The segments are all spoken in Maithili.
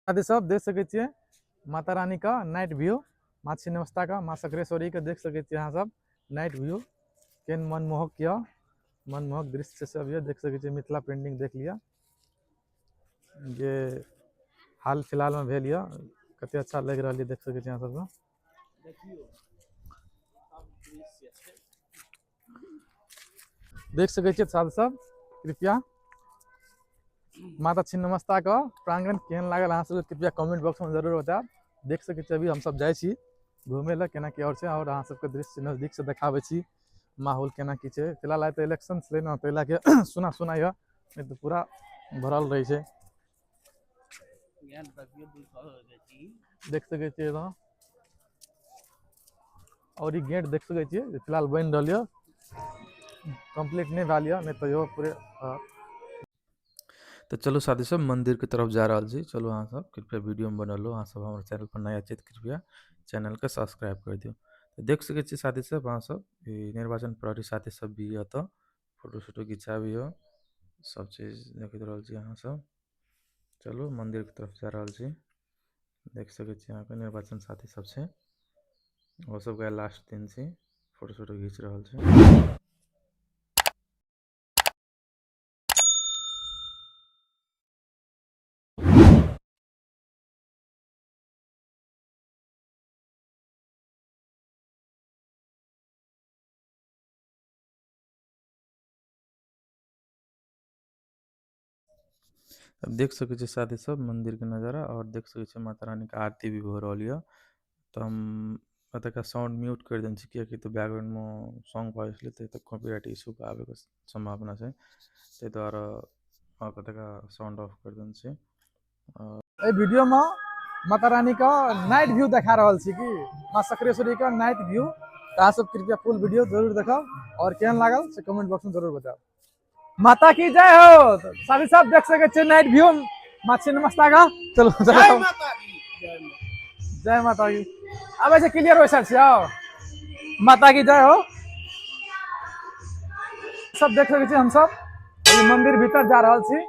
साथी सब देख सकै छियै माता रानी का नाइट व्यू, माँ छिन्नमस्ता का, माँ सकरेश्वरी के देख सकै छियै अहाँ सब नाइट व्यू। केहन मनमोहक यऽ, मनमोहक दृश्य सब यऽ, देख सकै छियै। मिथिला पेंटिंग देख लिअ जे हाल फिलहाल में भेल यऽ, कते अच्छा लागि रहल यऽ, देख सकै छियै अहाँ सबके। देख सकै छियै साथी सब। कृपया माता छिन्नमस्ता के प्रांगण केहन लागल अहाँ सबके कृपया कमेंट बॉक्स में जरूर बतायब। देख सकै छियै अभी हमसब जाइ छी घूमे लए केना की और छै, और अहाँ सबके दृश्य नजदीक से देखाबै छी माहौल केना की छै। फिलहाल आइ तऽ इलेक्शन छलै ने, ताहि लए के सुना सुना यऽ, नहि तऽ पूरा भरल रहै छै। देख सकै छियै एतऽ, और ई गेट देख सकै छियै जे फिलहाल बनि रहल यऽ, कम्प्लीट नहि भेल यऽ, नहि तऽ इहो पूरे। तऽ चलू साथी सब मंदिर के तरफ जा रहल छी। चलू अहाँ सब कृपया वीडियो में बनल रहू। अहाँ सब हमर चैनल पर नया छी तऽ कृपया चैनल के सब्सक्राइब कर दियौ। तऽ देख सकै छी साथी सब अहाँ सब ई निर्वाचन प्रहरी साथी सब भी एतऽ फोटो शोटो घिचाबियौ, सब चीज देखैत रहल छी अहाँ सब। चलू मंदिर के तरफ जा रहल छी। देख सकै छी अहाँके निर्वाचन साथी सब छै, ओ सबके लास्ट दिन छै, फोटो शोटो घीच रहल छै। अब देख सकै छी साथी सब मंदिर के नजारा, और देख सकै छी माता रानी के आरती भी भऽ रहल यऽ। तऽ हम एतुका साउंड म्यूट करि देने छी, कियाकि तऽ बैकग्राउंड में सॉन्ग भऽ छलै तऽ एतऽ कॉपीराइट इशू के आबैके सम्भावना छै, ताहि दुआरे एतुका साउंड ऑफ करि देने छी। एहि वीडियो में माता रानी का नाइट व्यू देखा रहल छी कि माँ सकरेश्वरी का नाइट व्यू। तऽ अहाँ सब कृपया फुल वीडियो जरूर देखब और केहन लागल से कमेंट बॉक्स में जरूर बतायब। माता की जय हो। साथी सब देख सके छियै नाइट व्यू माँ छिन्नमस्ता का। चलो चलो, जय माता की। आबै छै क्लियर ओहि साइड से आओ। माता की जय हो। सब देख सके छियै हम सब मंदिर भीतर जा रहल छी।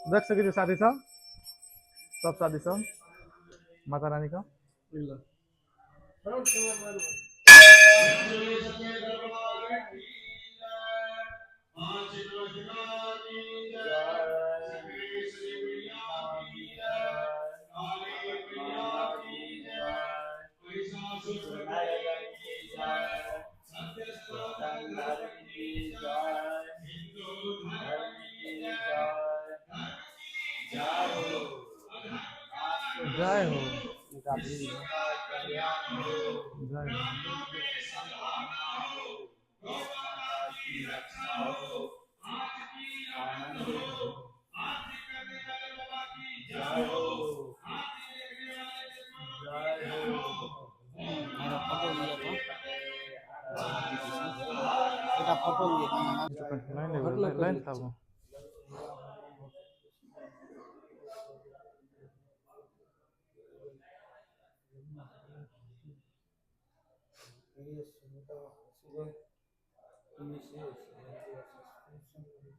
देख सके छियै साथी सब, सब साथी सब माता रानी का। जय हो, जय हो। लाइन लाइन थाबो।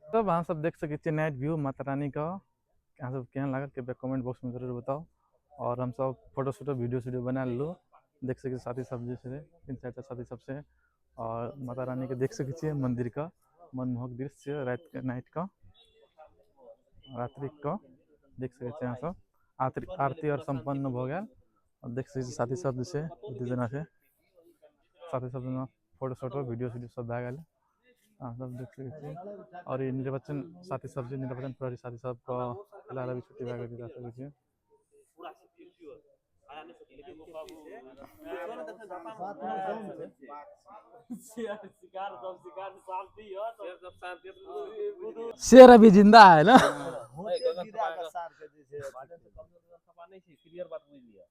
तब अहाँ सब देख सकै छियै नाइट व्यू माता रानी का। अहाँ सब केहन लागल कृपया कमेंट बॉक्स में जरूर बताओ। और हम सब फोटो शोटो वीडियो वीडियो बना लेलहुँ। देख सकै साथी सब जे छै तीन चारि टा साथी सब से, और माता रानी के देख सकै छियै मंदिर का मनमोहक दृश्य रात के, नाइट का, रात्रि का देख सकै छियै अहाँ सब। आरती और संपन्न भऽ गेल। और देख सकै छियै साथी सब जे छै दू जना छै साथी सब जना फोटो शोटो वीडियो वीडियो सब भए गेल। अहाँ सब देख सकै छियै। और ई निर्वाचन साथी सब जे निर्वाचन प्रहरी साथी सब के फिलहाल अभी छुट्टी भए गेल, जा सकै छियै। शेर अभी जिंदा है ना। क्लियर बात बुझि लिअ।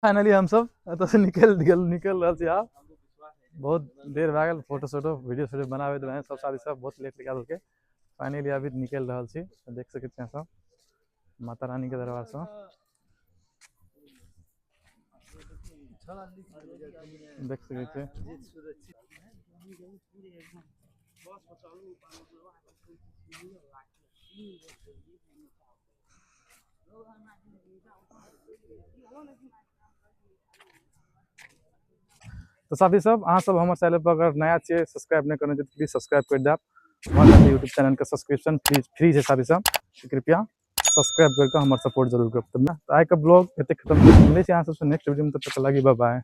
फाइनली हमसब एतऽसँ निकलि गेल, निकलि रहल छी आब। बहुत देर भए गेल, फोटो शोटो वीडियो शूडियो बनाबैत रहै सब साथी सब, बहुत लेट लगा देलकै। फाइनली अभी निकलि रहल छी। देख सकै छी अहाँ सब माता रानीके दरबारसँ देख सकै छी। तऽ साथी सब, अहाँ सब हमर चैनल पर अगर नया छियै, सब्सक्राइब नहि करने छियै, तऽ प्लीज सब्सक्राइब करि देब। हमर यूट्यूब चैनलके सब्सक्रिप्शन फ्री फ्री छै साथी सब, कृपया सब्सक्राइब करिके हमर सपोर्ट जरूर करब। तऽ आइके ब्लॉग एते खतम, मिलै छै अहाँ सबसँ नेक्स्ट वीडियोमे, तब तक लागी बाय बाय।